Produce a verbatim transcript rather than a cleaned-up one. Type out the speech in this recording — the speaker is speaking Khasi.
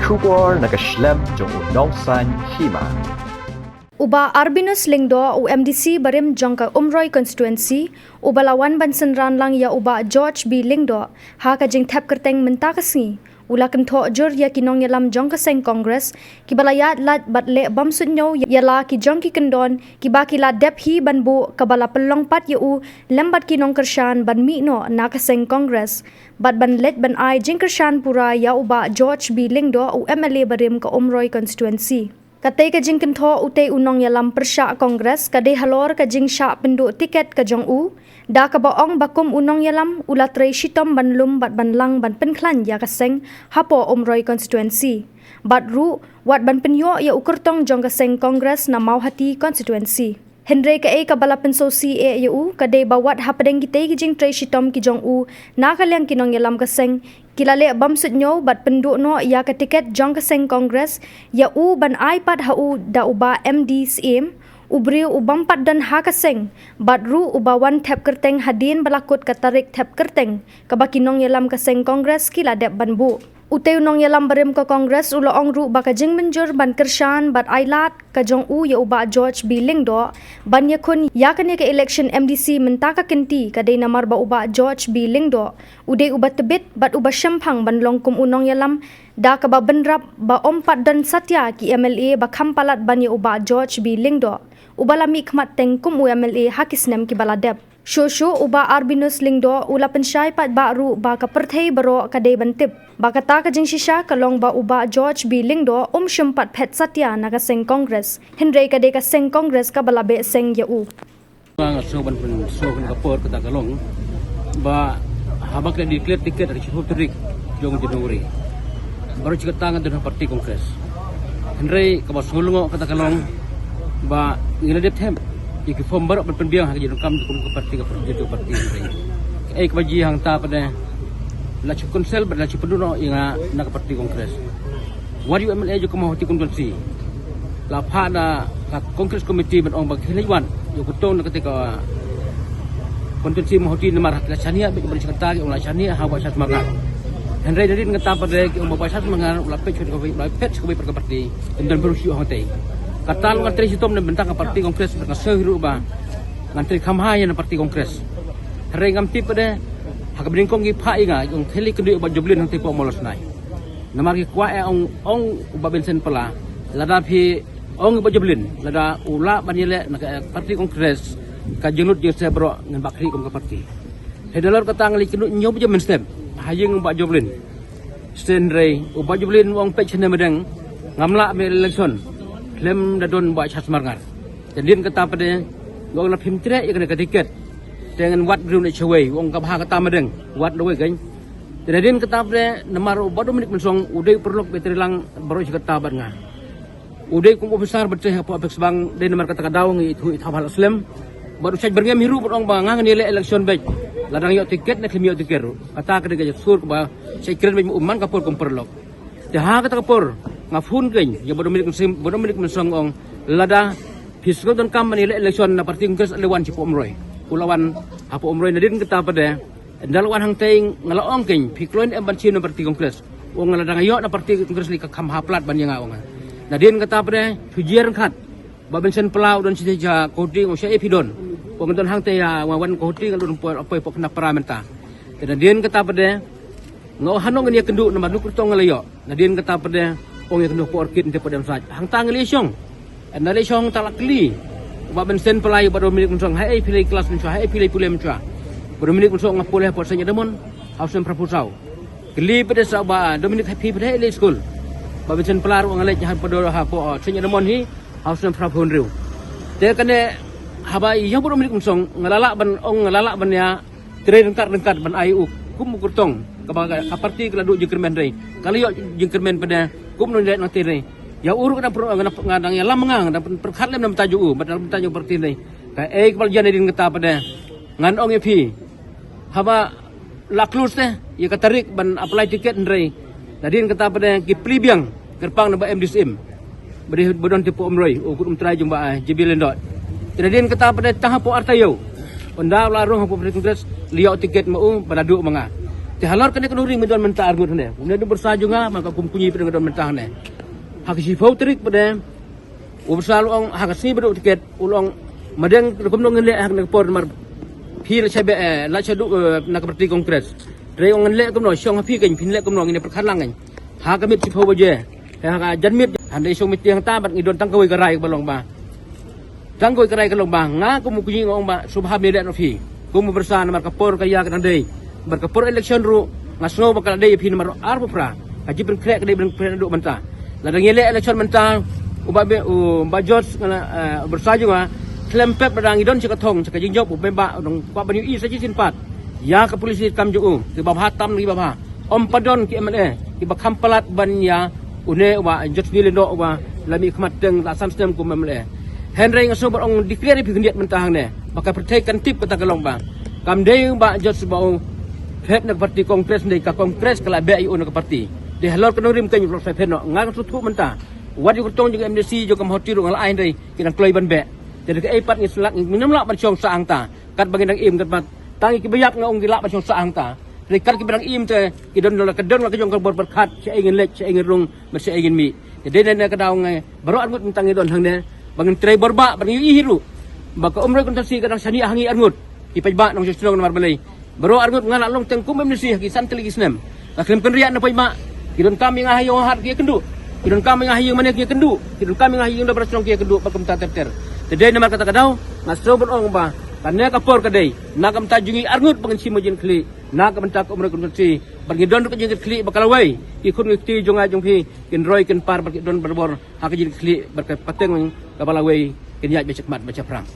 Khubor na ka shlem jong u Nongsaiñ Hima. U Bah Arbinus Lyngdoh, u M D C barim jong ka Umroi constituency, uba la wan ban synran lang ïa u Bah George B Lyngdoh ha ka jingthep kyrteng mynta ka sngi, u la kynthoh jur ïa ki nongïalam jong ka seng Congress kiba la ïaid lait bad leh bym suidñiew ïa la ki jong ki kyndon kiba ki la dep hi ban buh, kaba la pynlong pat ïa u lem bad ki nongkyrshan ban mih noh na ka seng Congress bad ban leit ban ai jingkyrshan pura ïa u Bah George B Lyngdoh, u M L A barim ka Umroi constituency. Katei ka jingkynthoh utei u nongïalam pyrshah Congress ka dei halor ka jingshah pynduh tiket ka jong u, da kaba ong ba kum u nongïalam u la trei shitom ban lum bad ban lang ban pynkhlaiñ ïa ka seng hapoh Umroi constituency, bad ruh wat ban pynïoh ïa u kyrtong jong ka seng Congress na Mawhati constituency. Hynrei kaei kaba la pynsngewsih eh ïa u ka dei ba wat hapdeng kitei ki jingtrei shitom ki jong u na ka liang ki nongïalam ka seng, ki la leh bym suidñiew bad pynduh noh ïa ka tiket jong ka seng Congress ïa u ban ai pat ha u da u Bah M D Syiem, u briew u bym pat don ha ka seng bad ruh uba wan thep kyrteng hadien ba la kut ka tarik thep kyrteng kaba ki nongïalam ka seng Congress ki la dep ban buh. Utei u nongïalam barim ka Congress u la ong ruh ba ka jingmynjur ban kyrshan bad ai lad ka jong u ïa u Bah George B Lyngdoh ban ïakhun ïa kane ka election M D C mynta ka kynti ka dei namar ba u Bah George B Lyngdoh u dei uba tbit bad uba shemphang ban long kum u nongïalam, da kaba bynrap ba ym pat don satia ki M L A ba kham palat ban ïa u Bah George B Lyngdoh, uba la mih khmat teng kum u M L A ha ki snem kiba la dep. Shuh shuh u Bah Arbinus Lyngdoh u la pynshai paidbah ruh ba ka pyrthei baroh ka dei ban tip ba kata ka jingshisha ka long ba u Bah George B Lyngdoh um shym pat phet satia na ka seng Congress, hynrei ka dei ka seng Congress kaba la beh seng ïa u. Nga sngew ban pynsngew kane ka por kata ka long ba haba ki la declare ticket ha ka shiphew tarik jong January, baroh shi katta nga don ha party Congress. Hynrei kaba sngewlyngngoh kata ka long ba ngi la dep thep ïa ki form baroh ban pynbiang ha ka jingdonkam kum ka party, ka party, ka party hynrei kaei kaba jia hangta pat de la shu cancel bad la shu pynduh noh ïa nga na ka party Congress. Wat ïa u M L A jong ka Mawhati constituency la phah na ka Congress committee ban ong ba ki leit wad ïa u kyrtong na katei ka constituency Mawhati namar ha ki la shaniah bad ki baroh shi katta ki ong la shaniah ha u Bah Shasmar Ngar. Hynrei nadien kata pat de ki ong ba u Bah Shasmar Ngar u la peit sha kawei, u la peit sha kawei pat ka party, ym don briew shuh hangtei. Kata long ngan trei shitom na bynta ka party Congress, nga sngew hi ruh ba ngan trei kham bha ïa na party Congress. Hynrei ngam tip pat de ha kaba nyngkong ki phah ïa nga, ki ong khie leit kynduh ïa u Bah Joblin hangtei hapoh Mawlasnai. Namar ki kwah eh ong, ong u Bah Benson Pala, lada phi ong ïa u Bah Joblin lada u lah ban ïaleh na ka party Congress, ka jinglut jingsep baroh ngan bah khlieh kum ka party. Hynrei nalor kata nga leit kynduh hynñiew baje mynstep ha ïing u Bah Joblin. Hynrei u Bah Joblin u ong peit shane madeng, ngam lah ban ïaleh election khlem da don u Bah Shasmar Ngar. Te nadien kata pat de nga ong lada phim treh ïa kane ka ticket te ngan wad briew na shawei, u ong kaba bha kata madeng, wad lawei kein. Te nadien kata pat de namar u Bah Dominic Mynsong u dei u paralok ba trei lang baroh shi katta bad nga. U dei kum u officer ba trei hapoh Apex Bank, dei namar kata ka daw ngi ithuh ithaw bha la slem. Bad u shait byrngem hi ruh bad ong ba nga ngan ïaleh election beit, lada nga ïoh ticket ne khlem ïoh ticket ruh. Kata ka dei ka jingsur kaba shait kren beit, u man ka por kum paralok. Te ha kata ka por nga phone kein ïa u Bah Dominic Mynsong, u Bah Dominic Mynsong u ong lada phi sngewdonkam ban ïaleh election na party Congress, leit wan shapoh Umroi. U la wan hapoh Umroi, nadien kata pat de ynda la wan hangtei nga la ong kein, phi kloi ne em ban shim na party Congress? U ong lada nga ïoh na party Congress lei ka kham bha palat ban ïa nga, u ong. Nadien kata pat de shu jia ryngkat, Bah Benson Pala u don shatei sha Kawthoh, u ong shaei phi don? U ong nga don hangtei, ïa nga wan Kawthoh, nga don hapoh, hapoh Khynnah Para mynta. Te nadien kata pat de nga ong hangno ngan ïakynduh namar une u kyrtong nga la ïoh. Nadien kata pat de u ong ïakynduh hapoh Orchid, hangtei hapoh Dam Sait. Hangta nga leit shong. Ynda leit shong hangta la kylli u Bah Benson Pala ïa u Bah Dominic Mynsong, haei phi leit klas mynshuwa, haei phi leit pule mynshuwa? Bah Dominic Mynsong, nga pule hapoh Saint Edmund ha u snem phra phew saw. Kylli pat de sa u Bah Dominic, haei phi pat de leit skul? Bah Benson Pala ruh, nga leit hapoh, hapoh Saint Edmund hi ha u snem phra phew hynriew. Te kane haba ïa u Bah Dominic Mynsong nga la lah ban ong, nga la lah ban ïa trei ryngkat ryngkat ban ai u kum u kyrtong kaba ka, ka party ka la duh jingkyrmen, hynrei ka la ïoh jingkyrmen pat de kum u nongleit nangtei, hynrei ïa u ruh ka dang pyrkhat, nga dang, nga dang ïalam ma nga, nga dang pyrkhat lem na bynta jong u bad na bynta jong ka party, hynrei kaei kaba la jia nadien kata pat de ngan ong ïa phi, haba la close te ïa ka tarik ban apply ticket, hynrei nadien kata pat de ki plie biang kyrpang na Bah M D Syiem ba dei, ba don te hapoh Umroi, u kut um trai jong Bah, eh, J B Lyngdoh. Te nadien kata pat de tang hapoh ar taïew ynda la rung hapoh party Congress, la ïoh ticket ma u bad la duh ma nga. Te halor kane ka nongrim ngi don mynta arngut hangne. Une u byrsa jong nga, ma ka kum u Kñi pat nga don mynta hangne. Ha ka shiphew tarik pat de, u byrsa u la ong ha ka sngi ba duh tiket, u la ong madeng kumno ngin leh ha kane ka por namar phi la shah beh, eh, la shah duh, eh, na ka party Congress. Hynrei u ong ngin leh kumno, shong ha phi kein, phin leh kumno, ngin ïa pyrkhat lang kein. Ha ka miet shiphew baje, ha ka janmiet, hynrei shong meeting hangta bad ngi don tang kawei ka rai kaba long ba, tang kawei ka rai ka long ba nga kum u Kñi nga ong ba sngewbha me leh noh phi kum u byrsa namar ka por ka ïa ka dang dei. Bad ka por election ruh nga sngew ba ka la dei ïa phi namar arphew phra ka jingpynkhreh ka dei ban pynkhreh naduh mynta. Lada ngi leh election mynta, u Bah, u Bah George, nga la, eh, u byrsa jong nga, khlem pep lada ngi don sha ka thong sha ka jingjop, u Bah u dang kwah ban ïohi sa shisien pat ïa ka policy kam jong u, kiba bha tam kiba bha. Ym pat don ki M L A kiba kham palat ban ïa une u Bah George Wi Lyngdoh uba la mih khmat teng la san snem kum M L A. Hynrei nga sngew ban ong declare ïa phi khyndiat mynta hangne ba ka pyrthei kan tip kata ka long ba kam dei u Bah George ba u phet na ka party Congress, hynrei ka Congress ka la beh ïa u na ka party. Te halor ka nongrim kein u la sa phet noh. Nga ka sngewthuh mynta wat ïa ka kyrtong jong ka M D C jong ka Mawhati ruh nga la ai, hynrei ki dang kloi ban beh. Te da kaei pat ngi slak, ngim lah ban shong sah hangta. Katba ngi dang im, katba tang kiba ïap nga ong ki lah ban shong sah hangta. Hynrei kat kiba dang im te ki don la ka don la ka jong ka bor pyrkhat, shaei ngin leit, shaei ngin rung, bad shaei ngin mih. Te dei na ka daw nga, baroh arngut mynta ngi don hangne ba ngin trei bor bah, ba ngin ïohi ruh ba ka Umroi constituency ka dang shaniah ha ngi arngut ki paidbah nongshong shnong namar balei. Baroh arngut nga la long teng kum M D C ha ki san tylli ki snem. Nga khlem kynriah na paidbah. Ki donkam ïa nga ha ïing ha hat ki ïakynduh. Ki donkam ïa nga ha ïing mane ki ïakynduh. Ki donkam ïa nga ha ïing dorbar shnong ki ïakynduh bad kumta ter ter. Te dei namar kata ka daw nga sngew ban ong ba kane ka por ka dei na ka bynta jong ngi arngut ba ngin shim ka jingkitkhlieh na ka bynta ka Umroi constituency. Bad ngi don ruh ka jingkitkhlieh ba ka lawei ki khun ki kti jong nga jong phi kin roi kin par bad kin don barabor ha ka jingkitkhlieh bad ka pateng kaba lawei kin ïaid ba shakhmat ba shaphrang.